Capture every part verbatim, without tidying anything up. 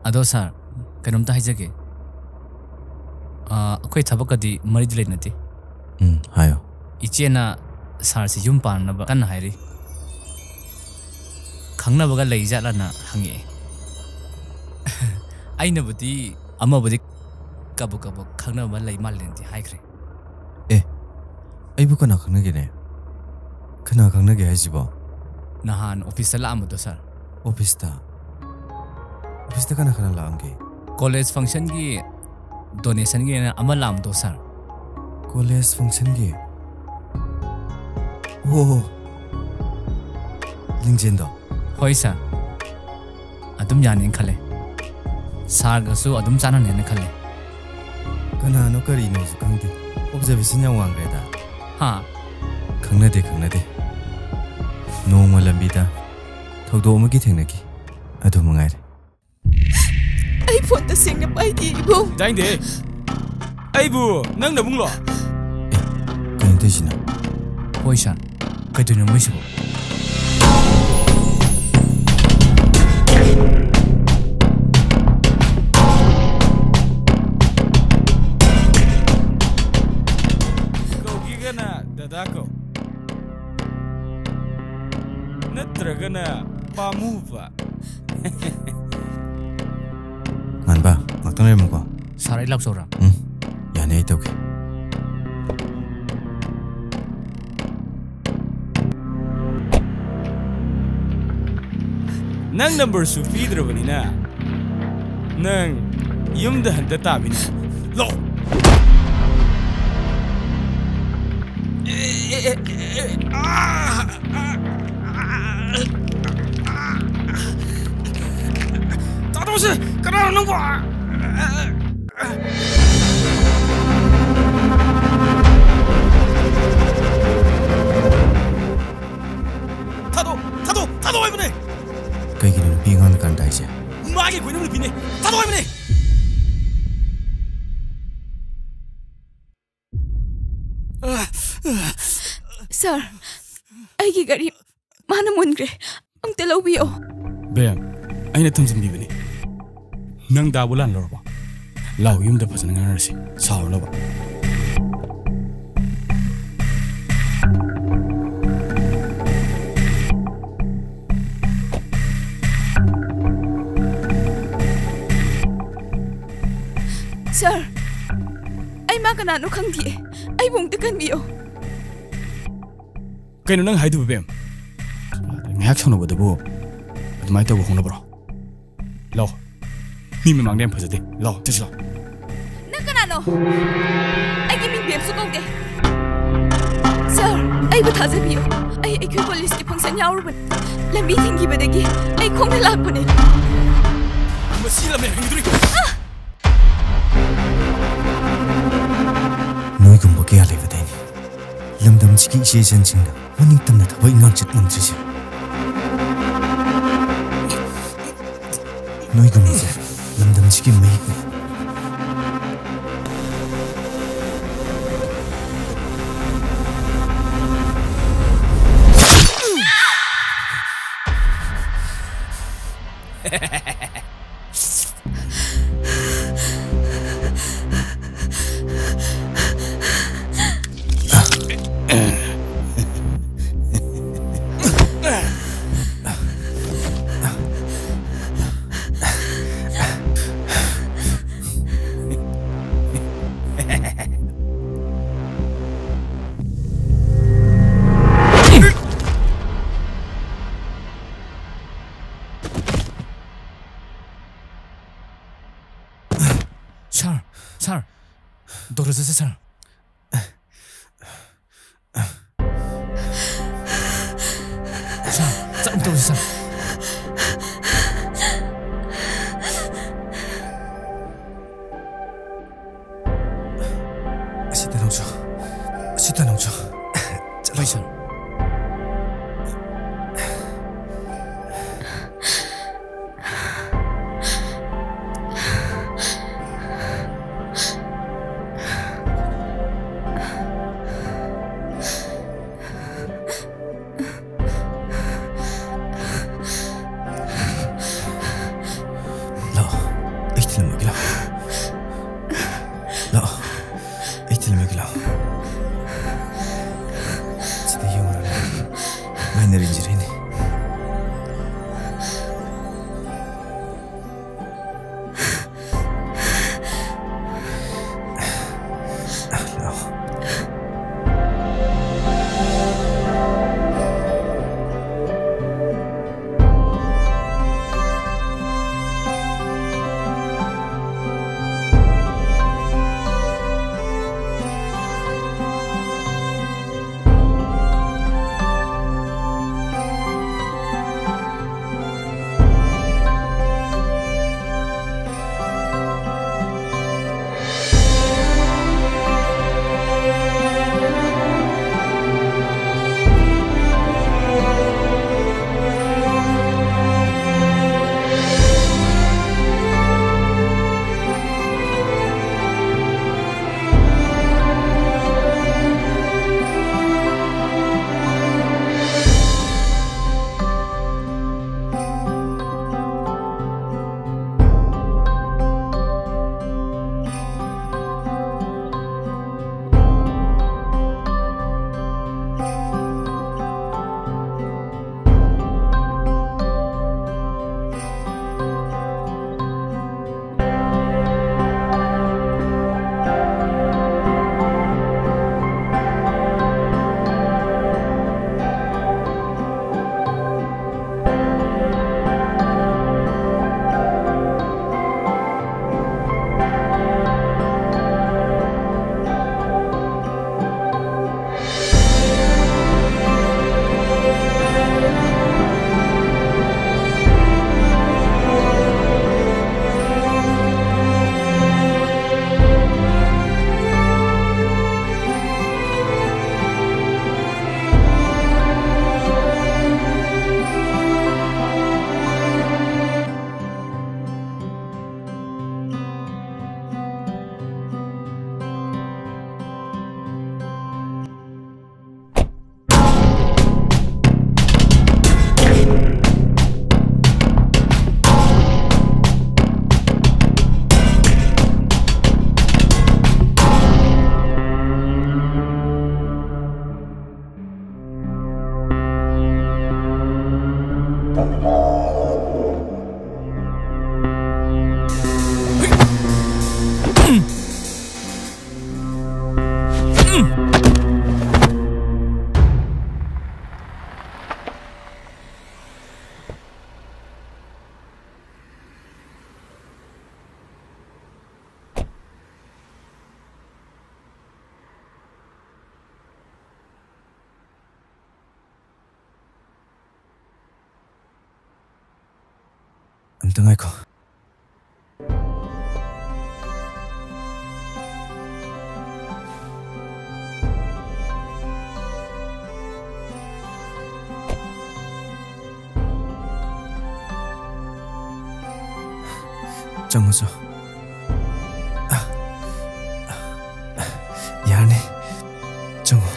ꯑꯗꯣ ꯁꯥꯔ, ꯀꯩꯅꯣꯝꯇ ꯍꯥꯏꯖꯒꯦ꯫ ꯑꯥ, ꯑꯩꯈꯣꯏ ꯊꯕꯛꯀꯗꯤ ꯃꯔꯤꯗꯤ ꯂꯩꯅꯗꯦ꯫ ꯎꯝ, ꯍꯥꯏꯌꯣ꯫ ꯏꯆꯦꯅ ꯁꯥꯔꯁꯤ ꯌꯨꯝ ꯄꯥꯟꯅꯕ ꯀꯟꯅ ꯍꯥꯏꯔꯤ꯫ ꯈꯪꯅꯕꯒ ꯂꯩꯖꯥꯠꯂꯅ ꯍꯪꯉꯛꯑꯦ꯫ ꯑꯩꯅꯕꯨꯗꯤ ꯑꯃꯕꯨꯗꯤ ꯀꯕꯛ ꯀꯕꯛ ꯈꯪꯅꯕ ꯂꯩ ꯃꯥꯜꯂꯦꯅꯗꯤ ꯍꯥꯏꯈ꯭ꯔꯦ꯫ ꯑꯦ, ꯑꯩꯕꯨ ꯀꯅꯥ ꯈꯪꯅꯒꯦꯅꯦ? ꯀꯅꯥ ꯈꯪꯅꯒꯦ ꯍꯥꯏꯁꯤꯕꯣ? ꯅꯍꯥꯟ ꯑꯣꯐꯤꯁꯇ ꯂꯥꯛꯑꯝꯕꯗꯣ, ꯁꯥꯔ꯫ ꯑꯣꯐꯤꯁꯇ? ꯑꯣꯐꯤꯁꯇ ꯀꯅꯥ ꯀꯅꯥ ꯂꯥꯛꯑꯝꯒꯦ? ꯀꯣꯂꯦꯖ ꯐꯪꯁꯟꯒꯤ ꯗꯣꯅꯦꯁꯟꯒꯤꯅ ꯑꯃ ꯂꯥꯛꯑꯝꯕꯗꯣ, ꯁꯥꯔ꯫ ꯀꯣꯂꯦꯖ ꯐꯪꯁꯟꯒꯤ? ꯑꯣ, ꯂꯤꯡꯖꯦꯜꯗꯣ? ꯍꯣꯏ, ꯁꯥꯔ꯫ ꯑꯗꯨꯝ ꯌꯥꯅꯤꯅ ꯈꯜꯂꯦ꯫ ꯁꯥꯔꯒꯁꯨ ꯑꯗꯨꯝ ꯆꯥꯟꯅꯅꯤꯅ ꯈꯜꯂꯦ꯫ ꯀꯅꯥꯅꯣ ꯀꯔꯤꯅꯣꯁꯨ ꯈꯪꯗꯦ꯫ ꯑꯣꯕꯖꯔꯕꯦꯁꯟ ꯌꯥꯝ ꯋꯥꯡꯈ꯭ꯔꯦꯗ꯫ ꯍꯥ? ꯈꯪꯅꯗꯦ, ꯈꯪꯅꯗꯦ꯫ ꯅꯣꯡꯃ ꯂꯝꯕꯤꯗ ꯊꯧꯗꯣꯛ ꯑꯃꯒꯤ ꯊꯦꯡꯅꯈꯤ꯫ ꯑꯗꯨ ꯃꯉꯥꯏꯔꯦ꯫ ꯑꯩ ꯐꯣꯟ ꯇꯁꯦꯡꯅ ꯄꯥꯏꯗꯦ, ꯏꯕꯨꯡ꯫ ꯇꯥꯏꯅꯤꯡꯗꯦ꯫ ꯑꯩꯕꯨ ꯅꯪ ꯅꯕꯨꯡꯂꯣ? ꯑꯦ, ꯀꯩꯅꯣ ꯇꯧꯔꯤꯁꯤꯅ? ꯍꯣꯏ, ꯁꯥꯔ꯫ ꯀꯩꯗꯧꯔꯤꯅꯣ ꯃꯣꯏꯁꯤꯕꯨ? ꯀꯧꯒꯦꯒꯅ ꯗꯗꯥ ꯀꯧ, ꯅꯠꯇ꯭ꯔꯒꯅ ꯄꯥꯝꯃꯨꯕ꯫ ꯃꯥꯟꯕ, ꯉꯥꯛꯇꯪ ꯂꯩꯔꯝꯃꯨꯀꯣ꯫ ꯁꯥꯔ, ꯑꯩ ꯂꯥꯛꯆꯧꯔꯥ? ꯎꯝ, ꯌꯥꯅꯤ, ꯑꯩ ꯇꯧꯒꯦ꯫ ꯅꯪ ꯅꯝꯕꯔꯁꯨ ꯄꯤꯗ꯭ꯔꯕꯅꯤꯅ, ꯅꯪ ꯌꯨꯝꯗ ꯍꯟꯗ ꯇꯥꯕꯅꯤ꯫ ꯂꯥꯛꯑꯣ꯫ ꯑꯦ, ꯑꯦ, ꯑꯦ, ꯑꯦ, ꯑꯥ, ꯑꯥ, ꯑꯥ, ꯑꯥ꯫ ꯇꯥꯗꯧꯁꯦ, ꯀꯅꯥꯅꯣ ꯅꯪꯕꯣ? ꯊꯥꯗꯣꯛ, ꯊꯥꯗꯣꯛ, ꯊꯥꯗꯣꯛ ꯍꯥꯏꯕꯅꯦ! ꯀꯩꯒꯤꯅꯣ ꯅꯨꯄꯤ ꯑꯉꯥꯡꯅ ꯀꯥꯔꯟ ꯇꯥꯏꯁꯦ? ꯃꯥꯒꯤ ꯀꯣꯏꯅꯕ ꯅꯨꯄꯤꯅꯦ! ꯊꯥꯗꯣꯛ ꯍꯥꯏꯕꯅꯦ! ꯁꯥꯔ, ꯑꯩꯒꯤ ꯒꯥꯔꯤ ꯃꯥꯅ ꯃꯨꯟꯈ꯭ꯔꯦ꯫ ꯑꯝꯇ ꯂꯧꯕꯤꯌꯣ꯫ ꯕꯦꯝ, ꯑꯩꯅ ꯊꯝꯖꯤꯟꯕꯤꯕꯅꯤ꯫ ꯅꯪ ꯗꯥꯕꯨ ꯂꯥꯟ ꯂꯧꯔꯕꯣ? ꯂꯥꯎ, ꯌꯨꯝꯗ ꯐꯖꯅ ꯉꯥꯡꯅꯔꯁꯤ, ꯁꯥꯎꯔꯅꯕ꯫ ꯁꯥꯔ, ꯑꯩ ꯃꯥ ꯀꯅꯥꯅꯣ ꯈꯪꯗꯤꯌꯦ꯫ ꯑꯩꯕꯨ ꯑꯃꯨꯛꯇ ꯀꯟꯕꯤꯌꯣ꯫ ꯀꯩꯅꯣ ꯅꯪ ꯍꯥꯏꯗꯨꯕꯨ, ꯕꯦꯝ? ꯉꯥꯏꯍꯥꯛ ꯁꯥꯎꯅꯕꯗꯨꯕꯨ ꯑꯗꯨꯃꯥꯏꯅ ꯇꯧꯕ ꯍꯧꯅꯕ꯭ꯔꯣ? ꯂꯥꯎ, ꯃꯤ ꯃꯃꯥꯡꯗ ꯌꯥꯝ ꯐꯖꯗꯦ꯫ ꯂꯥꯎ, ꯆꯠꯁꯤ ꯂꯥꯎ꯫ ꯅꯪ ꯀꯅꯥꯅꯣ? ꯑꯩꯒꯤ ꯃꯤꯡ ꯕꯦꯝꯁꯨ ꯀꯧꯗꯦ꯫ ꯁꯥꯔ, ꯑꯩꯕꯨ ꯊꯥꯖꯕꯤꯌꯨ꯫ ꯑꯩ ꯑꯩꯈꯣꯏ ꯀꯣꯂꯦꯖꯀꯤ ꯐꯪꯁꯟ ꯌꯥꯎꯔꯨꯕꯅꯤ꯫ ꯂꯝꯕꯤ ꯊꯤꯡꯈꯤꯕꯗꯒꯤ ꯑꯩ ꯈꯣꯡꯅ ꯂꯥꯛꯄꯅꯦ꯫ ꯃꯁꯤ ꯂꯝꯍꯦꯟ ꯍꯟꯗ꯭ꯔꯤ꯫ ꯅꯣꯏꯒꯨꯝꯕ ꯀꯌꯥ ꯂꯩꯕꯗꯩꯅꯤ ꯂꯝꯗꯝꯁꯤꯒꯤ ꯏꯆꯦ ꯏꯆꯟꯁꯤꯡꯅ ꯃꯅꯤꯡ ꯇꯝꯅ ꯊꯕꯛ ꯏꯪꯈꯥꯡ ꯆꯠ ꯉꯝꯗ꯭ꯔꯤꯁꯦ꯫ ꯅꯣꯏꯒꯨꯝꯕꯁꯦ ꯂꯝꯗꯝꯁꯤꯒꯤ ꯃꯍꯤꯛꯅꯤ꯫ ꯁꯥꯔ, ꯁꯥꯔ, ꯗꯣꯛꯇꯔ ꯆꯠꯁꯦ, ꯁꯥꯔ꯫ ꯁꯥꯔ, ꯆꯠꯅꯕ ꯇꯧꯁꯤ, ꯁꯥꯔ꯫ ꯑꯁꯤꯗ ꯅꯪꯁꯨ, ꯑꯁꯤꯗ ꯅꯪꯁꯨ꯫ ꯆꯠꯂꯣ꯫ ꯍꯣꯏ, ꯁꯥꯔ꯫ ꯂꯥꯛꯑꯣ꯫ ꯌꯦꯡꯂꯒꯦ ꯂꯥꯎ꯫ ꯁꯤꯗ ꯌꯦꯡꯉꯨꯔꯣ꯫ ꯃꯩꯅ ꯔꯤꯡꯖꯔꯤꯅꯤ꯫ ꯂꯥꯎ꯫ ꯑꯝꯇ ꯉꯥꯏꯈꯣ꯫ ꯆꯪꯉꯨ ꯆꯣ꯫ ꯌꯥꯔꯅꯤ꯫ ꯆꯪꯉꯣ꯫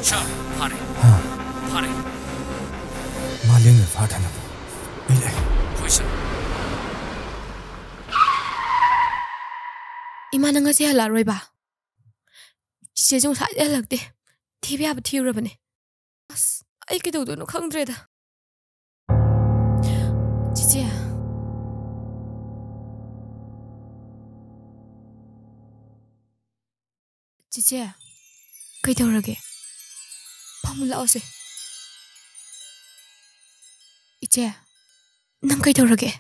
ꯁꯥꯔ, ꯐꯥꯔꯦ꯫ ꯍꯥ? ꯐꯥꯔꯦ꯫ ꯃꯥꯂꯦꯝꯅ ꯐꯥꯊꯅꯕ꯫ ꯑꯩ, ꯑꯩ ꯍꯣꯏ, ꯁꯥꯔ꯫ ꯏꯃꯥ, ꯅꯪ ꯉꯁꯤ ꯍꯜꯂꯛꯑꯔꯣꯏꯕ? ꯆꯤꯆꯦꯁꯨ ꯉꯁꯥꯏꯗꯩ ꯍꯜꯂꯛꯇꯦ꯫ ꯊꯤꯕ ꯌꯥꯕ ꯊꯤꯔꯨꯔꯕꯅꯦ꯫ ꯑꯁ, ꯑꯩ ꯀꯩꯗꯧꯗꯣꯏꯅꯣ ꯈꯪꯗ꯭ꯔꯦꯗ꯫ ꯆꯤꯆꯦ꯫ ꯆꯤꯆꯦ, ꯀꯩꯗꯧꯔꯒꯦ? ꯐꯝꯃꯨ ꯂꯥꯛꯑꯣꯁꯦ꯫ ꯏꯆꯦ, ꯅꯪ ꯀꯩꯗꯧꯔꯒꯦ?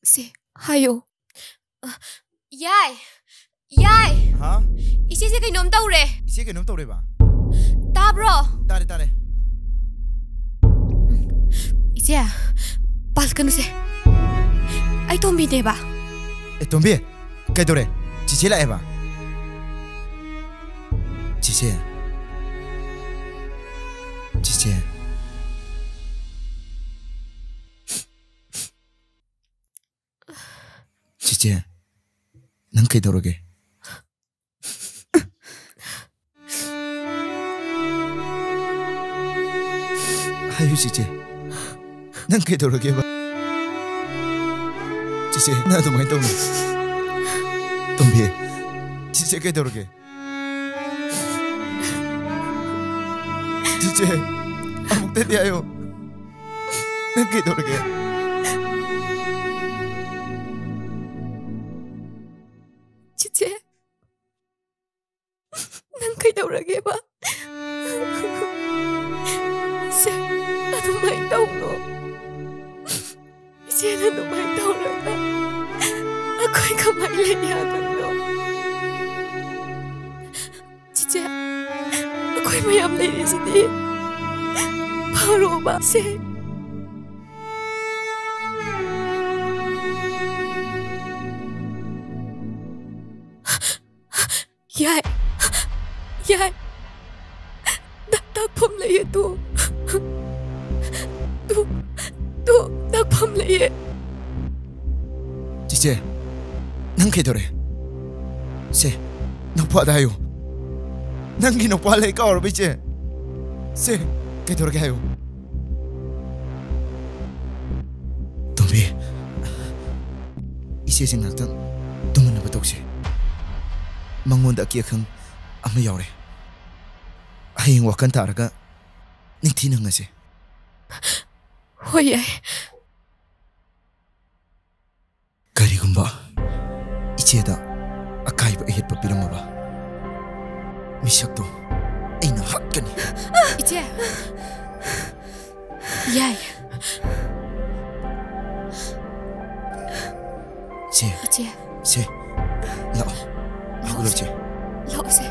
ꯁꯦ, ꯍꯥꯏꯌꯣ꯫ ꯑ, ꯌꯥꯏ꯫ ꯌꯥꯏ꯫ ꯍꯥ? ꯏꯆꯦꯁꯦ ꯀꯩꯅꯣꯝ ꯇꯧꯔꯦ꯫ ꯏꯆꯦ ꯀꯩꯅꯣꯝ ꯇꯧꯔꯦꯕ? ꯇꯥꯕ꯭ꯔꯣ? ꯇꯥꯔꯦ, ꯇꯥꯔꯦ꯫ ꯏꯆꯦ, ꯄꯥꯈꯠꯀꯅꯨꯁꯦ꯫ ꯑꯩ ꯇꯣꯝꯕꯤꯅꯦꯕ꯫ ꯑꯦ, ꯇꯣꯝꯕꯤ, ꯀꯩꯗꯧꯔꯦ? ꯆꯤꯆꯦ ꯂꯥꯛꯑꯦꯕ? ꯆꯤꯆꯦ꯫ ꯆꯤꯆꯦ꯫ ꯆꯤꯆꯦ, ꯅꯪ ꯀꯩꯗꯧꯔꯒꯦ? ꯍꯥꯏꯌꯨ ꯆꯤꯆꯦ, ꯅꯪ ꯀꯩꯗꯧꯔꯒꯦꯕ? ꯆꯤꯆꯦ, ꯅꯪ ꯑꯗꯨꯃꯥꯏꯅ ꯇꯧꯅꯨ꯫ ꯇꯣꯝꯕꯤ, ꯆꯤꯆꯦ ꯀꯩꯗꯧꯔꯒꯦ? ꯆꯤꯆꯦ, ꯑꯃꯨꯛꯇꯗꯤ ꯍꯥꯏꯌꯨ꯫ ꯅꯪ ꯀꯩꯗꯧꯔꯒꯦ? ꯆꯤꯆꯦ, ꯅꯪ ꯀꯩꯗꯧꯔꯒꯦꯕ? ꯁꯦ, ꯑꯗꯨꯃꯥꯏꯅ ꯇꯧꯅꯣ꯫ ꯏꯆꯦꯅ ꯑꯗꯨꯃꯥꯏꯅ ꯇꯧꯔꯒ ꯑꯩꯈꯣꯏ ꯀꯃꯥꯏꯅ ꯂꯩ ꯌꯥꯗꯣꯏꯅꯣ? ꯆꯤꯆꯦ, ꯑꯩꯈꯣꯏ ꯃꯌꯥꯝ ꯂꯩꯔꯤꯁꯤꯗꯤ꯫ ꯐꯔꯣꯕ ꯁꯦ꯫ ꯌꯥꯏ, ꯌꯥꯏ꯫ ꯗꯥꯛ-, ꯗꯥꯛꯐꯝ ꯂꯩꯌꯦ ꯇꯨ꯫ ꯇꯨ, ꯇꯨ, ꯗꯥꯛꯐꯝ ꯂꯩꯌꯦ꯫ ꯆꯤꯆꯦ, ꯅꯪ ꯀꯩꯗꯧꯔꯦ? ꯁꯦ, ꯅꯨꯄꯥꯗ ꯍꯥꯏꯌꯨ꯫ ꯅꯪꯒꯤ ꯅꯨꯄꯥ ꯂꯩ ꯀꯥꯎꯔꯕ ꯏꯆꯦ? ꯁꯦ, ꯀꯩꯗꯧꯔꯒꯦ ꯍꯥꯏꯌꯨ꯫ ꯇꯣꯝꯕꯤ, ꯏꯆꯦꯁꯦ ꯉꯥꯛꯇꯪ ꯇꯨꯝꯍꯟꯅꯕ ꯇꯧꯁꯦ꯫ ꯃꯉꯣꯟꯗ ꯑꯀꯤ ꯑꯈꯪ ꯑꯃ ꯌꯥꯎꯔꯦ꯫ ꯍꯌꯦꯡ ꯋꯥꯈꯜ ꯇꯥꯔꯒ ꯅꯤꯡꯊꯤ ꯅꯪꯉꯁꯦ꯫ ꯍꯣꯏ, ꯌꯥꯏ꯫ ꯀꯔꯤꯒꯨꯝꯕ ꯏꯆꯦꯗ ꯑꯀꯥꯏꯕ ꯑꯍꯦꯠꯄ ꯄꯤꯔꯝꯃꯕ, ꯃꯤꯁꯛꯇꯣ ꯑꯩꯅ ꯍꯥꯠꯀꯅꯤ꯫ ꯏꯆꯦ꯫ ꯌꯥꯏ꯫ ꯏꯆꯦ꯫ ꯏꯆꯦ꯫ ꯏꯆꯦ, ꯂꯥꯛꯑꯣ꯫ ꯊꯣꯛꯂꯁꯦ꯫ ꯂꯥꯛꯑꯣꯁꯦ꯫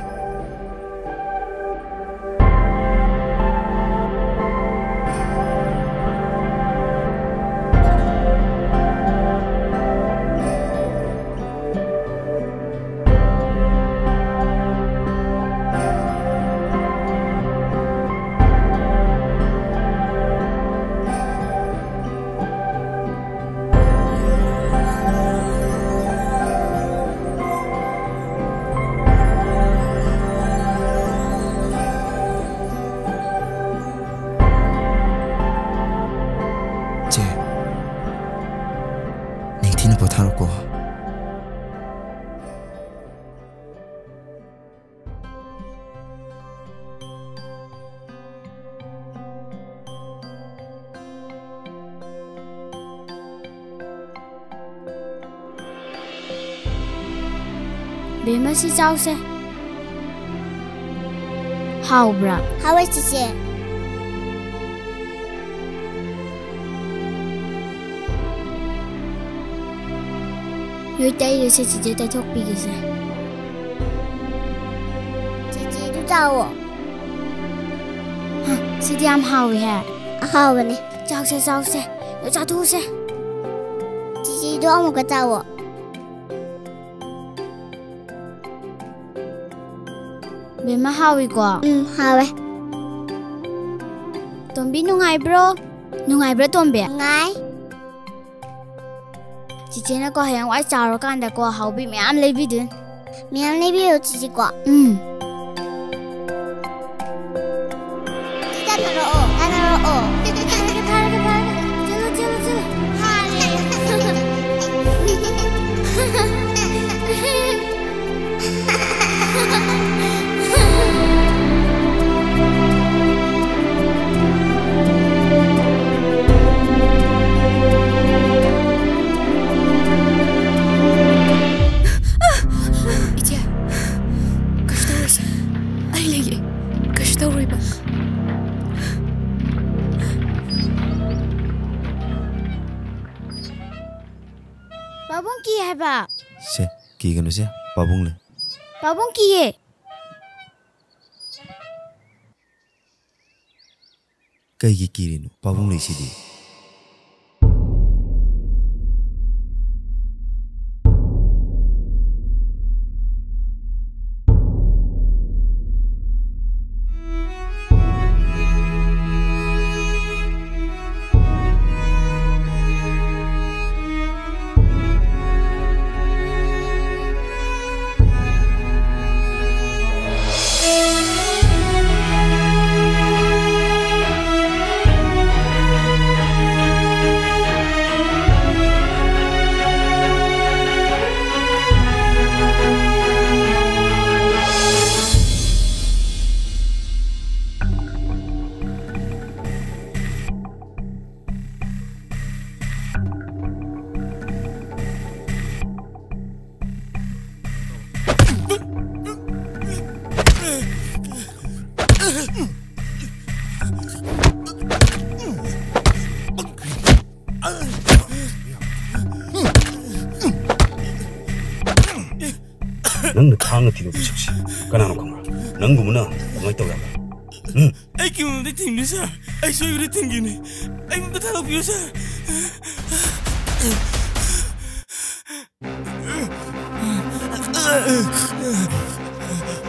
ꯆꯦ, ꯅꯤꯡꯊꯤꯅ ꯄꯣꯊꯥꯔꯣꯀꯣ꯫ ꯕꯦꯝꯃ, ꯁꯤ ꯆꯥꯎꯁꯦ꯫ ꯍꯥꯎꯕ꯭ꯔꯥ? ꯍꯥꯎꯋꯦ, ꯆꯤꯆꯦ꯫ ꯅꯣꯏ ꯇꯩꯔꯁꯦ, ꯆꯤꯆꯦ ꯇꯩꯊꯣꯛꯄꯤꯒꯦꯁꯦ꯫ ꯆꯤꯆꯦ, ꯑꯗꯨ ꯆꯥꯎꯋꯣ꯫ ꯍꯥ, ꯁꯤꯗꯤ ꯌꯥꯝ ꯍꯥꯎꯋꯤꯍꯦ꯫ ꯑꯍꯥꯎꯕꯅꯦ꯫ ꯆꯥꯎꯁꯦ, ꯆꯥꯎꯁꯦ꯫ ꯂꯣꯏ ꯆꯥꯊꯣꯛꯎꯁꯦ꯫ ꯆꯤꯆꯦꯗꯣ ꯑꯃꯨꯛꯀ ꯆꯥꯎꯋꯣ꯫ ꯕꯦꯝꯃ, ꯍꯥꯎꯏꯀꯣ? ꯎꯝ, ꯍꯥꯎꯋꯦ꯫ ꯇꯣꯝꯕꯤ, ꯅꯨꯡꯉꯥꯏꯕ꯭ꯔꯣ? ꯅꯨꯡꯉꯥꯏꯕ꯭ꯔꯥ, ꯇꯣꯝꯕꯤ? ꯅꯨꯡꯉꯥꯏ꯫ ꯆꯤꯆꯦꯅꯀꯣ, ꯍꯌꯦꯡꯋꯥꯏ ꯆꯥꯎꯔꯀꯥꯟꯗꯀꯣ, ꯍꯥꯎꯕꯤ ꯃꯌꯥꯝ ꯂꯩꯕꯤꯗꯣꯏꯅꯤ꯫ ꯃꯌꯥꯝ ꯂꯩꯕꯤꯌꯣ, ꯆꯤꯆꯦꯀꯣ꯫ ꯎꯝ꯫ ꯇꯥꯟꯅꯔꯛꯑꯣ, ꯇꯥꯟꯅꯔꯛꯑꯣ꯫ ꯐꯔꯒꯦ, ꯐꯔꯒꯦ, ꯐꯔꯒꯦ꯫ ꯆꯦꯜꯂꯣ, ꯆꯦꯜꯂꯣ, ꯆꯦꯜꯂꯣ꯫ ꯐꯔꯦ꯫ ꯏꯆꯦ, ꯀꯩꯁꯨ ꯇꯧꯔꯣꯏꯁꯦ꯫ ꯑꯩ ꯂꯩꯌꯦ꯫ ꯀꯩꯁꯨ ꯇꯧꯔꯣꯏꯕ꯫ ꯄꯥꯕꯨꯡ ꯀꯤ ꯍꯥꯏꯕ꯫ ꯁꯦ, ꯀꯤꯒꯅꯨꯁꯦ, ꯄꯥꯕꯨꯡꯅꯦ꯫ ꯄꯥꯕꯨꯡ ꯀꯤꯌꯦ꯫ ꯀꯩꯒꯤ ꯀꯤꯔꯤꯅꯣ? ꯄꯥꯕꯨꯡ ꯂꯩꯁꯤꯗꯤ꯫ ꯅꯪꯅ ꯊꯥꯡꯅ ꯊꯤꯟꯕ ꯄꯣꯠꯁꯛꯁꯤ ꯀꯅꯥꯅꯣ ꯈꯪꯕ꯭ꯔꯥ? ꯅꯪꯒꯨꯝꯕꯅ ꯀꯃꯥꯏꯅ ꯇꯧ ꯌꯥꯕ꯭ꯔꯥ? ꯎꯝ? ꯑꯩ ꯀꯤꯃꯟꯗ ꯊꯤꯡꯕꯤꯌꯨ, ꯁꯥꯔ꯫ ꯑꯩ ꯁꯣꯏꯕꯗ ꯊꯤꯡꯈꯤꯕꯅꯤ꯫ ꯑꯩ ꯑꯝꯇ ꯊꯥꯗꯣꯛꯄꯤꯌꯨ, ꯁꯥꯔ꯫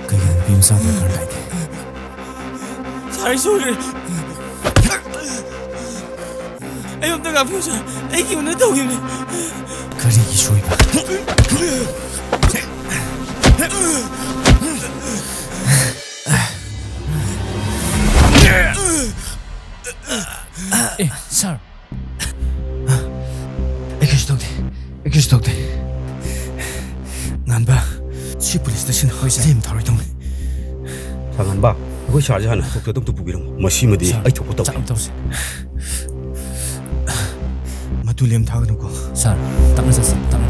ꯀꯩꯒꯤꯅꯣ ꯅꯨꯄꯤ ꯃꯆꯥꯗꯣ ꯗꯔꯀꯥꯔ ꯇꯥꯏꯗꯤ? ꯁꯥꯔ, ꯑꯩ ꯁꯣꯏꯈ꯭ꯔꯦ꯫ ꯑꯩ ꯑꯝꯇ ꯉꯥꯛꯄꯤꯌꯨ, ꯁꯥꯔ꯫ ꯑꯩ ꯀꯤꯃꯟꯗ ꯇꯧꯈꯤꯕꯅꯤ꯫ ꯀꯔꯤꯒꯤ ꯁꯣꯏꯕ? ꯑꯦ, ꯁꯥꯔ꯫ ꯑꯩ ꯀꯩꯁꯨ ꯇꯧꯗꯦ꯫ ꯑꯩ ꯀꯩꯁꯨ ꯇꯧꯗꯦ꯫ ꯉꯥꯟꯕ, ꯁꯤ ꯄꯨꯂꯤꯁ ꯁ꯭ꯇꯦꯁꯟ꯫ ꯍꯣꯏ, ꯁꯥꯔ꯫ ꯍꯧꯖꯤꯛ ꯑꯃ ꯊꯥꯔꯣꯏ ꯇꯧꯅꯤ꯫ ꯁꯥꯔ ꯉꯥꯟꯕ, ꯑꯩꯈꯣꯏ ꯁꯥꯔꯁꯦ ꯍꯥꯟꯅ ꯗꯣꯛꯇꯔꯗ ꯑꯝꯇ ꯄꯨꯕꯤꯔꯝꯃꯣ꯫ ꯃꯁꯤꯃꯗꯤ ꯁꯥꯔ, ꯑꯩ ꯊꯣꯛꯄ ꯇꯧꯒꯦ꯫ ꯆꯥꯛ ꯑꯝ ꯇꯧꯁꯦ꯫ ꯃꯗꯨ ꯂꯦꯝ ꯊꯥꯒꯅꯨꯀꯣ꯫ ꯁꯥꯔ, ꯇꯞꯅ ꯆꯠꯁꯤ, ꯇꯞꯅ꯫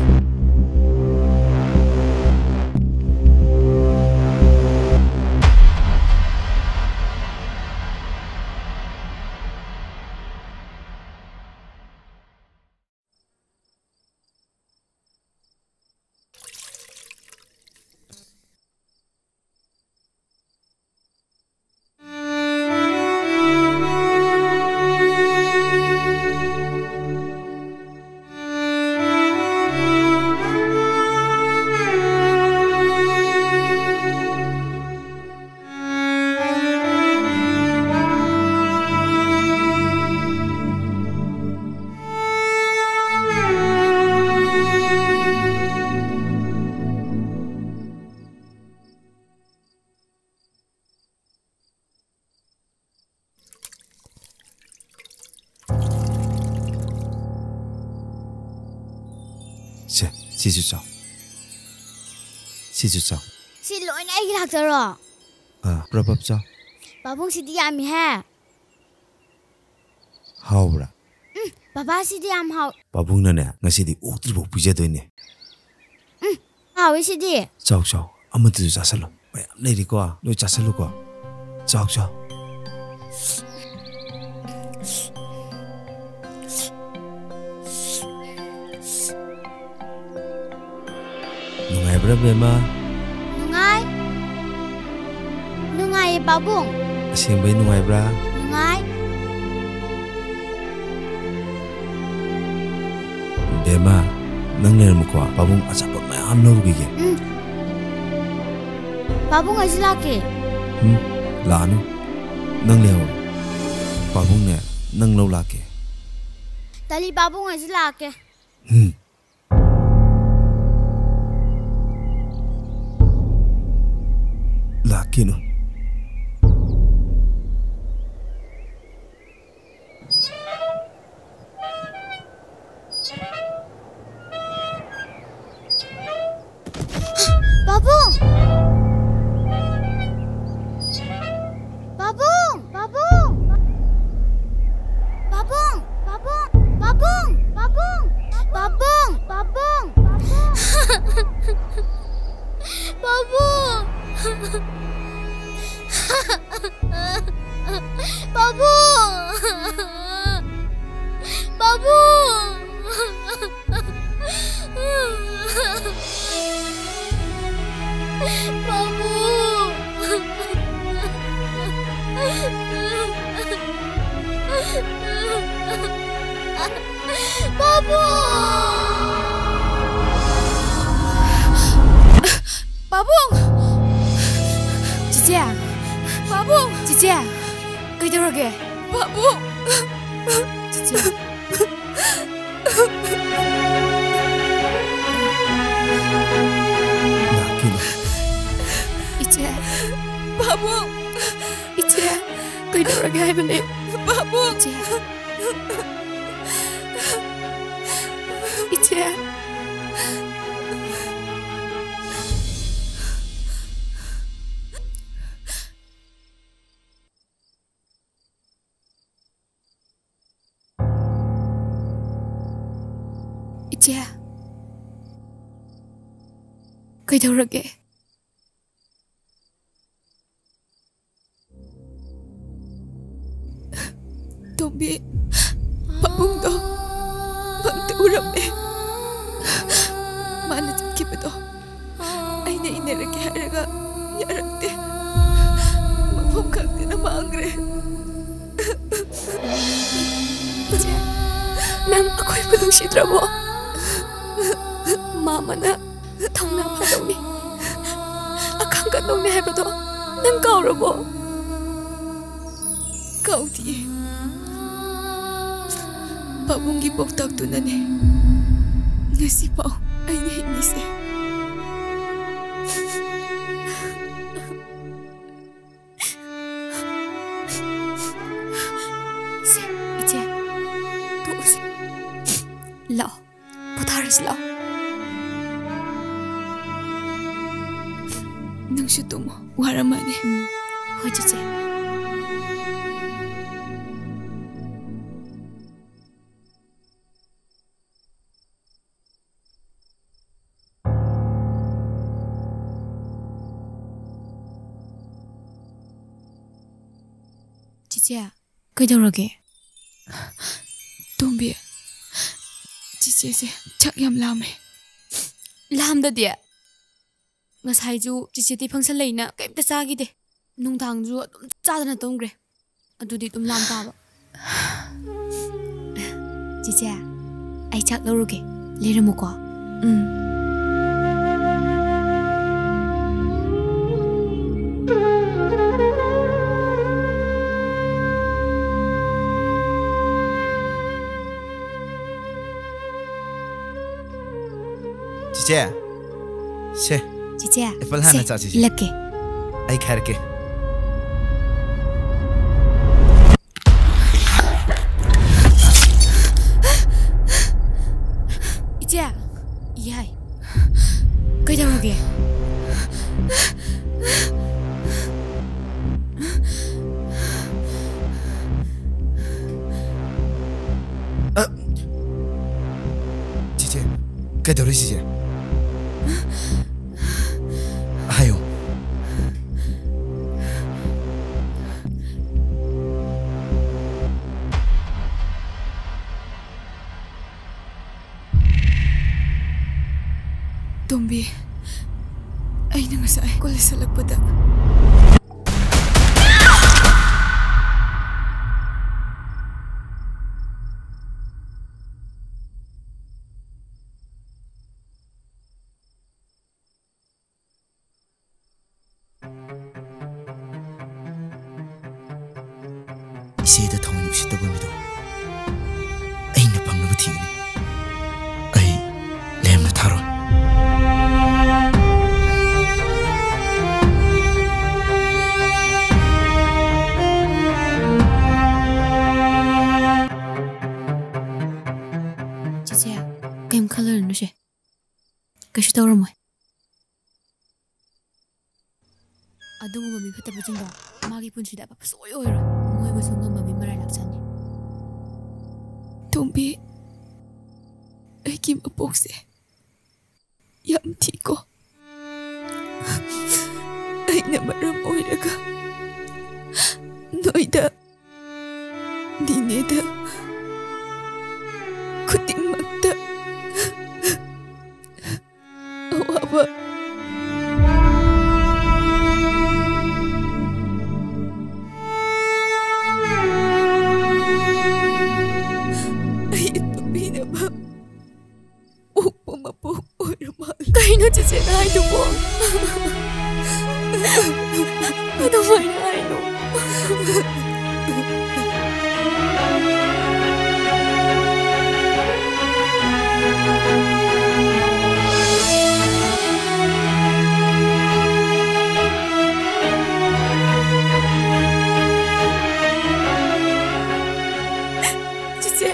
ꯁꯦ, ꯁꯤꯁꯨ ꯆꯥꯎ꯫ ꯁꯤꯁꯨ ꯆꯥꯎ꯫ ꯁꯤ ꯂꯣꯏꯅ ꯑꯩꯒꯤ ꯂꯥꯛꯇꯔꯣ? ꯑꯥ, ꯄ꯭ꯔꯚꯞ ꯆꯥꯎ꯫ ꯄꯥꯕꯨꯡ, ꯁꯤꯗꯤ ꯌꯥꯝꯃꯤꯍꯦ꯫ ꯍꯥꯎꯕ꯭ꯔꯥ? ꯎꯝ, ꯕꯕꯥ, ꯁꯤꯗꯤ ꯌꯥꯝ ꯍꯥꯎ-, ꯄꯥꯕꯨꯡꯅꯅꯦ, ꯉꯁꯤꯗꯤ ꯑꯣꯛꯇ꯭ꯔꯤꯐꯥꯎ ꯄꯤꯖꯗꯣꯏꯅꯦ꯫ ꯎꯝ, ꯍꯥꯎꯋꯤ ꯁꯤꯗꯤ꯫ ꯆꯥꯎ, ꯆꯥꯎ, ꯑꯃꯗꯨꯁꯨ ꯆꯥꯁꯜꯂꯣ, ꯃꯌꯥꯝ ꯂꯩꯔꯤꯀꯣ, ꯂꯣꯏ ꯆꯥꯁꯜꯂꯨꯀꯣ꯫ ꯆꯥꯎ, ꯆꯥꯎ꯫ ꯅꯨꯡꯉꯥꯏꯕ꯭ꯔꯥ, ꯕꯦꯝꯃ? ꯅꯨꯡꯉꯥꯏ꯫ ꯅꯨꯡꯉꯥꯏꯌꯦ, ꯄꯥꯕꯨꯡ꯫ ꯑꯁꯦꯡꯕꯩ ꯅꯨꯡꯉꯥꯏꯕ꯭ꯔꯥ? ꯅꯨꯡꯉꯥꯏ꯫ ꯕꯦꯝꯃ, ꯅꯪ ꯂꯩꯔꯝꯃꯨꯀꯣ, ꯄꯥꯕꯨꯡ ꯑꯆꯥꯄꯣꯠ ꯃꯌꯥꯝ ꯂꯧꯔꯨꯈꯤꯒꯦ꯫ ꯎꯝ꯫ ꯄꯥꯕꯨꯡ, ꯑꯩꯁꯨ ꯂꯥꯛꯀꯦ꯫ ꯎꯝ, ꯂꯥꯛꯑꯅꯨ꯫ ꯅꯪ ꯂꯩꯍꯧꯔꯣ꯫ ꯄꯥꯕꯨꯡꯅꯦ, ꯅꯪ ꯂꯧ ꯂꯥꯛꯀꯦ꯫ ꯇꯜꯂꯤ, ꯄꯥꯕꯨꯡ, ꯑꯩꯁꯨ ꯂꯥꯛꯀꯦ꯫ ꯎꯝ꯫ ꯂꯥꯛꯈꯤꯅꯨ꯫ ꯄꯥꯕꯨꯡ! ꯄꯥꯕꯨꯡ! ꯄꯥꯕꯨꯡ! ꯄꯥꯕꯨꯡ! ꯄꯥꯕꯨꯡ! ꯄꯥꯕꯨꯡ! ꯄꯥꯕꯨꯡ! ꯄꯥꯕꯨꯡ! ꯄꯥꯕꯨꯡ! ꯄꯥꯕꯨꯡ! ꯄꯥꯕꯨꯡ! ꯄꯥꯕꯨꯡ! ꯄꯥꯕꯨꯡ! ꯄꯥꯕꯨꯡ! ꯄꯥꯕꯨꯡ! ꯆꯤꯆꯦ! ꯄꯥꯕꯨꯡ! ꯆꯤꯆꯦ! ꯀꯩꯗꯧꯔꯒꯦ? ꯄꯥꯕꯨꯡ! ꯆꯤꯆꯦ! ꯂꯥꯛꯈꯤꯅꯨ꯫ ꯏꯆꯦ! ꯄꯥꯕꯨꯡ! ꯏꯆꯦ! ꯀꯩꯗꯧꯔꯒꯦ ꯍꯥꯏꯕꯅꯦ? ꯄꯥꯕꯨꯡ! ꯏꯆꯦ! ꯏꯆꯦ! ꯏꯆꯦ, ꯀꯩꯗꯧꯔꯒꯦ? ꯇꯣꯝꯕꯤ, ꯄꯥꯕꯨꯡꯗꯣ ꯃꯪꯗ ꯎꯔꯝꯃꯦ꯫ ꯃꯥꯅ ꯆꯠꯈꯤꯕꯗꯣ ꯑꯩꯅ ꯏꯟꯅꯔꯒꯦ ꯍꯥꯏꯔꯒ ꯌꯥꯔꯛꯇꯦ꯫ ꯃꯐꯝ ꯈꯪꯗꯅ ꯃꯥꯡꯈ꯭ꯔꯦ꯫ ꯏꯆꯦ, ꯅꯪ ꯑꯩꯈꯣꯏꯕꯨ ꯅꯨꯡꯁꯤꯗ꯭ꯔꯕꯣ? ꯃꯥꯃꯅ ꯊꯧꯅꯥ ꯐꯗꯧꯅꯤ, ꯑꯈꯥꯡ ꯀꯟꯗꯧꯅꯤ ꯍꯥꯏꯕꯗꯣ ꯅꯪ ꯀꯥꯎꯔꯕꯣ? ꯀꯥꯎꯗꯤꯌꯦ꯫ ꯄꯥꯕꯨꯡꯒꯤ ꯄꯥꯎꯇꯥꯛꯇꯨꯅꯅꯦ ꯉꯁꯤꯐꯥꯎ ꯑꯩꯅ ꯍꯤꯡꯉꯤꯁꯦ꯫ ꯁꯦ, ꯏꯆꯦ, ꯇꯣꯛꯎꯁꯦ꯫ ꯂꯥꯛꯑꯣ, ꯄꯣꯊꯥꯔꯁꯤ ꯂꯥꯛꯑꯣ꯫ ꯅꯪꯁꯨ ꯇꯨꯝꯃꯣ, ꯋꯥꯔꯝꯃꯅꯤ꯫ ꯎꯝ, ꯍꯣꯏ, ꯆꯤꯆꯦ꯫ ꯆꯤꯆꯦ, ꯀꯩꯗꯧꯔꯒꯦ? ꯇꯣꯝꯕꯤ, ꯆꯤꯆꯦꯁꯦ ꯆꯥꯛ ꯌꯥꯝ ꯂꯥꯝꯃꯦ꯫ ꯂꯥꯝꯗꯗꯤ? ꯉꯁꯥꯏꯁꯨ ꯆꯤꯆꯦꯗꯤ function ꯂꯩꯅ ꯀꯩꯝꯇ ꯆꯥꯈꯤꯗꯦ꯫ ꯅꯨꯡꯗꯥꯡꯁꯨ ꯑꯗꯨꯝ ꯆꯥꯗꯅ ꯇꯨꯝꯈ꯭ꯔꯦ꯫ ꯑꯗꯨꯗꯤ ꯑꯗꯨꯝ ꯂꯥꯝ ꯇꯥꯕ꯫ ꯆꯤꯆꯦ, ꯑꯩ ꯆꯥꯛ ꯂꯧꯔꯨꯒꯦ꯫ ꯂꯩꯔꯝꯃꯨꯀꯣ꯫ ꯎꯝ꯫ ꯆꯤꯆꯦ, ꯁꯦ, ꯆꯤꯆꯦ, ꯑꯦꯄꯜ ꯍꯥꯟꯅ ꯁꯦ, ꯆꯥꯁꯤꯁꯦ꯫ ꯏꯜꯂꯛꯀꯦ꯫ ꯑꯩ ꯈꯥꯏꯔꯛꯀꯦ꯫ ꯏꯆꯦ, ꯏꯌꯥꯏ, ꯀꯩꯗꯧꯔꯒꯦ? ꯑ, ꯀꯩꯗꯧꯔꯦ ꯆꯤꯆꯦ? ꯍꯥꯏꯌꯨ꯫ ꯇꯣꯝꯕꯤ, ꯑꯩꯅ ꯉꯁꯥꯏ ꯀꯣꯂꯦꯖ ꯍꯜꯂꯛꯄꯗ ꯏꯆꯦꯗ ꯊꯑꯣꯏꯅ ꯎꯁꯤꯠꯇꯕ ꯃꯤꯗꯣ ꯑꯩꯅ ꯐꯪꯅꯕ ꯊꯤꯒꯅꯤ꯫ ꯑꯩ ꯂꯦꯝꯅ ꯊꯥꯔꯣꯏ꯫ ꯆꯤꯆꯦ, ꯀꯩꯝ ꯈꯜꯂꯨꯔꯅꯨꯁꯦ꯫ ꯀꯩꯁꯨ ꯇꯧꯔꯝꯃꯣꯏ꯫ ꯑꯗꯨꯒꯨꯝꯕ ꯃꯤ ꯐꯠꯇꯕꯁꯤꯡꯗꯣ ꯃꯥꯒꯤ ꯄꯨꯟꯁꯤꯗ ꯑꯐꯕ ꯁꯣꯏ ꯑꯣꯏꯔꯣꯏ꯫ ꯃꯣꯏꯕꯨꯁꯨ ꯉꯝꯕ ꯃꯤ ꯃꯔꯥꯏ ꯂꯥꯛꯆꯅꯤ꯫ ꯇꯣꯝꯕꯤ, ꯑꯩꯒꯤ ꯃꯄꯣꯛꯁꯦ ꯌꯥꯝ ꯊꯤꯀꯣ꯫ ꯑꯩꯅ ꯃꯔꯝ ꯑꯣꯏꯔꯒ ꯅꯣꯏꯗ, ꯅꯤꯅꯦꯗ, ꯈꯨꯗꯤꯡꯃꯛꯇ ꯑꯋꯥꯕ꯫ ꯑꯩ ꯇꯨꯝꯕꯤꯅꯕ ꯄꯣꯛꯄ ꯃꯄꯣꯛ ꯑꯣꯏꯔ ꯃꯥꯜꯂꯦ꯫ ꯀꯩꯅꯣ ꯆꯤꯆꯦꯅ ꯍꯥꯏꯗꯨꯕꯣ? ꯀꯩꯗꯧꯕꯩꯅꯣ ꯍꯥꯏꯅꯣ? ꯆꯤꯆꯦ,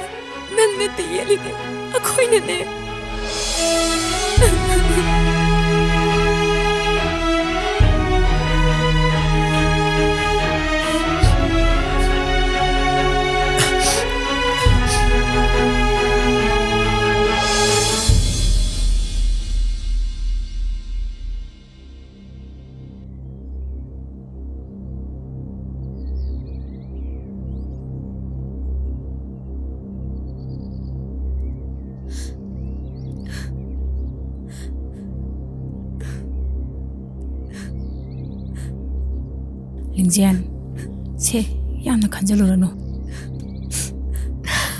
ꯅꯪ ꯅꯠꯇꯦ ꯌꯦꯠꯂꯤꯗꯤ, ꯑꯩꯈꯣꯏꯅꯅꯦ꯫ ꯂꯤꯡꯖꯦꯟ, ꯁꯦ, ꯌꯥꯝꯅ ꯈꯟꯖꯜꯂꯨꯔꯅꯨ꯫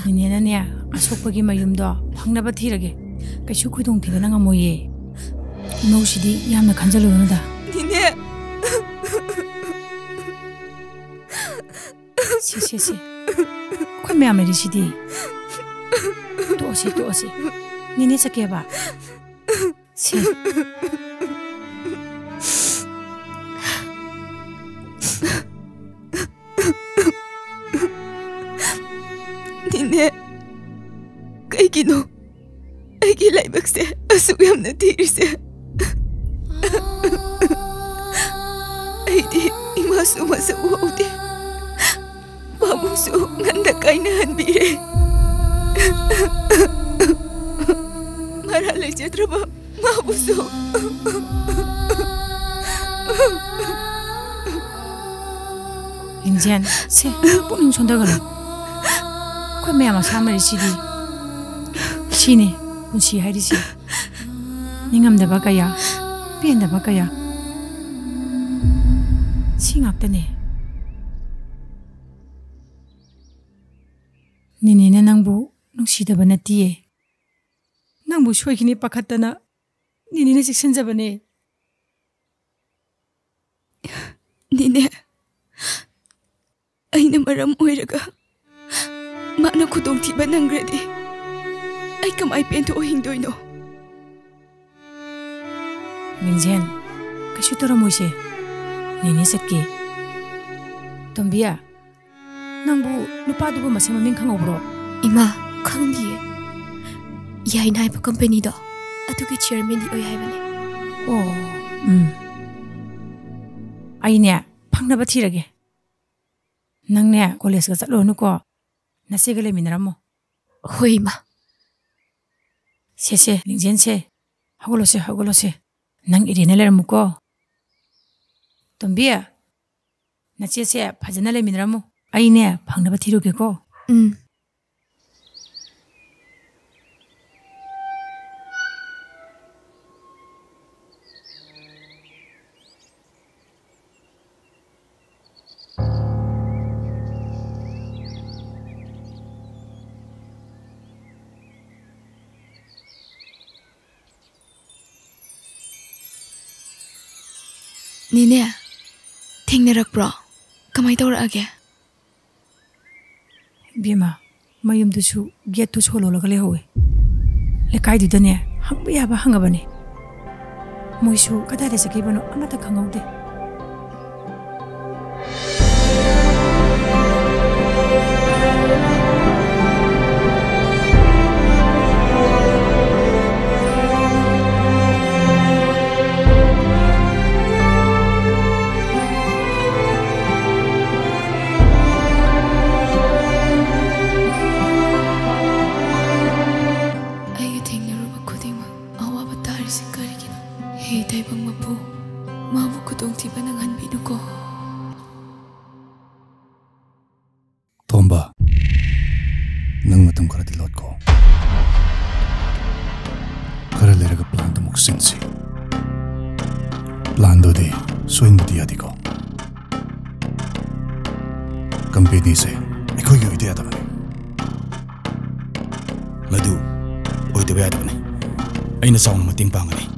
ꯅꯦꯅꯦꯅꯅꯦ, ꯑꯁꯣꯛꯄꯒꯤ ꯃꯌꯨꯝꯗꯣ ꯐꯪꯅꯕ ꯊꯤꯔꯒꯦ꯫ ꯀꯩꯁꯨ ꯈꯨꯗꯣꯡꯊꯤꯕ ꯅꯪꯉꯝꯃꯣꯏꯌꯦ꯫ ꯏꯃꯧꯁꯤꯗꯤ ꯌꯥꯝꯅ ꯈꯟꯖꯜꯂꯨꯔꯅꯨꯗ꯫ ꯅꯦꯅꯦ! ꯁꯦ, ꯁꯦ, ꯁꯦ꯫ ꯑꯩꯈꯣꯏ ꯃꯌꯥꯝ ꯂꯩꯔꯤꯁꯤꯗꯤ꯫ ꯇꯣꯛꯑꯁꯤ, ꯇꯣꯛꯑꯁꯤ꯫ ꯅꯦꯅꯦ ꯆꯠꯀꯦꯕ꯫ ꯁꯦ꯫ ꯅꯦꯅꯦ, ꯀꯩꯒꯤꯅꯣ ꯑꯩꯒꯤ ꯂꯥꯏꯕꯛꯁꯦ ꯑꯁꯨꯛ ꯌꯥꯝꯅ ꯊꯤꯔꯤꯁꯦ? ꯑꯩꯗꯤ ꯏꯃꯥꯁꯨ ꯃꯁꯛ ꯎꯍꯧꯗꯦ, ꯄꯥꯕꯨꯡꯁꯨ ꯉꯟꯅ ꯀꯥꯏꯅꯍꯟꯕꯤꯔꯦ꯫ ꯃꯔꯥ ꯂꯩꯖꯗ꯭ꯔꯕ ꯃꯥꯕꯨꯁꯨ꯫ ꯂꯤꯡꯖꯦꯟ, ꯁꯦ, ꯄꯨꯛꯅꯤꯡ ꯁꯣꯟꯊꯒꯅꯨ꯫ ꯑꯩꯈꯣꯏ ꯃꯌꯥꯝ ꯑꯁꯥꯃꯔꯤꯁꯤꯗꯤ ꯁꯤꯅꯤ ꯄꯨꯟꯁꯤ ꯍꯥꯏꯔꯤꯁꯦ꯫ ꯅꯤꯡꯉꯝꯗꯕ ꯀꯌꯥ, ꯄꯦꯟꯗꯕ ꯀꯌꯥ, ꯁꯤ ꯉꯥꯛꯇꯅꯦ꯫ ꯅꯦꯅꯦꯅ ꯅꯪꯕꯨ ꯅꯨꯡꯁꯤꯗꯕ ꯅꯠꯇꯤꯌꯦ꯫ ꯅꯪꯕꯨ ꯁꯣꯏꯈꯤꯅꯤ ꯄꯥꯈꯠꯇꯅ ꯅꯦꯅꯦꯅ ꯆꯦꯛꯁꯤꯟꯖꯕꯅꯦ꯫ ꯅꯦꯅꯦ, ꯑꯩꯅ ꯃꯔꯝ ꯑꯣꯏꯔꯒ ꯃꯥꯅ ꯈꯨꯗꯣꯡꯊꯤꯕ ꯅꯪꯈ꯭ꯔꯗꯤ ꯑꯩ ꯀꯃꯥꯏ ꯄꯦꯟꯊꯣꯛꯑ ꯍꯤꯡꯗꯣꯏꯅꯣ? ꯂꯤꯡꯖꯦꯟ, ꯀꯩꯁꯨ ꯇꯧꯔꯝꯃꯣꯏꯁꯦ꯫ ꯅꯦꯅꯦ ꯆꯠꯀꯦ꯫ ꯇꯣꯝꯕꯤ, ꯅꯪꯕꯨ ꯅꯨꯄꯥꯗꯨꯕꯨ ꯃꯁꯤꯡ ꯃꯃꯤꯡ ꯈꯪꯍꯧꯕ꯭ꯔꯣ? ꯏꯃꯥ, ꯈꯪꯗꯤꯌꯦ꯫ ꯌꯥꯏꯅ ꯍꯥꯏꯕ ꯀꯝꯄꯦꯅꯤꯗꯣ, ꯑꯗꯨꯒꯤ ꯆꯤꯌꯔꯃꯦꯟꯗꯤ ꯑꯣꯏ ꯍꯥꯏꯕꯅꯦ꯫ ꯑꯣ, ꯎꯝ꯫ ꯑꯩꯅꯦ, ꯐꯪꯅꯕ ꯊꯤꯔꯒꯦ꯫ ꯅꯪꯅꯦ, ꯀꯣꯂꯦꯖꯀ ꯆꯠꯂꯨꯔꯅꯨꯀꯣ꯫ ꯅꯆꯦꯒ ꯂꯩꯃꯤꯟꯅꯔꯝꯃꯣ꯫ ꯍꯣꯏ, ꯏꯃꯥ꯫ ꯁꯦ, ꯁꯦ, ꯂꯤꯡꯖꯦꯟꯁꯦ꯫ ꯍꯧꯒꯠꯂꯣꯁꯦ, ꯍꯧꯒꯠꯂꯣꯁꯦ꯫ ꯅꯪ ꯏꯔꯦꯟꯅ ꯂꯩꯔꯝꯃꯨꯀꯣ꯫ ꯇꯣꯝꯕꯤ, ꯅꯆꯦꯁꯦ ꯐꯖꯅ ꯂꯩꯃꯤꯟꯅꯔꯝꯃꯨ꯫ ꯑꯩꯅꯦ, ꯐꯪꯅꯕ ꯊꯤꯔꯨꯒꯦꯀꯣ꯫ ꯎꯝ꯫ ꯅꯦꯅꯦ, ꯊꯦꯡꯅꯔꯛꯄ꯭ꯔꯣ? ꯀꯃꯥꯏ ꯇꯧꯔꯛꯑꯒꯦ? ꯏꯕꯦꯝꯃ, ꯃꯌꯨꯝꯗꯨꯁꯨ ꯒꯦꯠꯇꯨ ꯁꯣ ꯂꯣꯜꯂꯒ ꯂꯩꯍꯧꯋꯦ꯫ ꯂꯩꯀꯥꯏꯗꯨꯗꯅꯦ, ꯍꯪꯕ ꯌꯥꯕ ꯍꯪꯉꯕꯅꯦ꯫ ꯃꯣꯏꯁꯨ ꯀꯗꯥꯏꯗ ꯆꯠꯈꯤꯕꯅꯣ ꯑꯃꯠꯇ ꯈꯪꯍꯧꯗꯦ꯫ ꯑꯩꯒ ꯊꯦꯡꯅꯔꯨꯕ ꯈꯨꯗꯤꯡꯃꯛ ꯑꯋꯥꯕ ꯇꯥꯔꯤꯁꯤ ꯀꯔꯤꯒꯤꯅꯣ? ꯍꯦ ꯇꯥꯏꯕꯪ ꯃꯄꯨ, ꯃꯥꯕꯨ ꯈꯨꯗꯣꯡꯊꯤꯕ ꯅꯪꯍꯟꯕꯤꯅꯨꯀꯣ꯫ ꯇꯣꯝꯕ, ꯅꯪ ꯃꯇꯝ ꯈꯔꯗꯤ ꯂꯣꯠꯀꯣ꯫ ꯈꯔ ꯂꯩꯔꯒ ꯄ꯭ꯂꯥꯟꯗꯨ ꯑꯃꯨꯛ ꯁꯤꯟꯁꯤ꯫ ꯄ꯭ꯂꯥꯟꯗꯨꯗꯤ ꯁꯣꯏꯍꯟꯕꯗꯤ ꯌꯥꯗꯦꯀꯣ꯫ ꯀꯝꯄꯦꯅꯤꯁꯦ ꯑꯩꯈꯣꯏꯒꯤ ꯑꯣꯏꯗ ꯌꯥꯗꯕꯅꯤ꯫ ꯃꯗꯨ ꯑꯣꯏꯗꯕ ꯌꯥꯗꯕꯅꯤ꯫ ꯑꯩꯅ ꯆꯥꯎꯅ ꯃꯇꯦꯡ ꯄꯥꯡꯒꯅꯤ꯫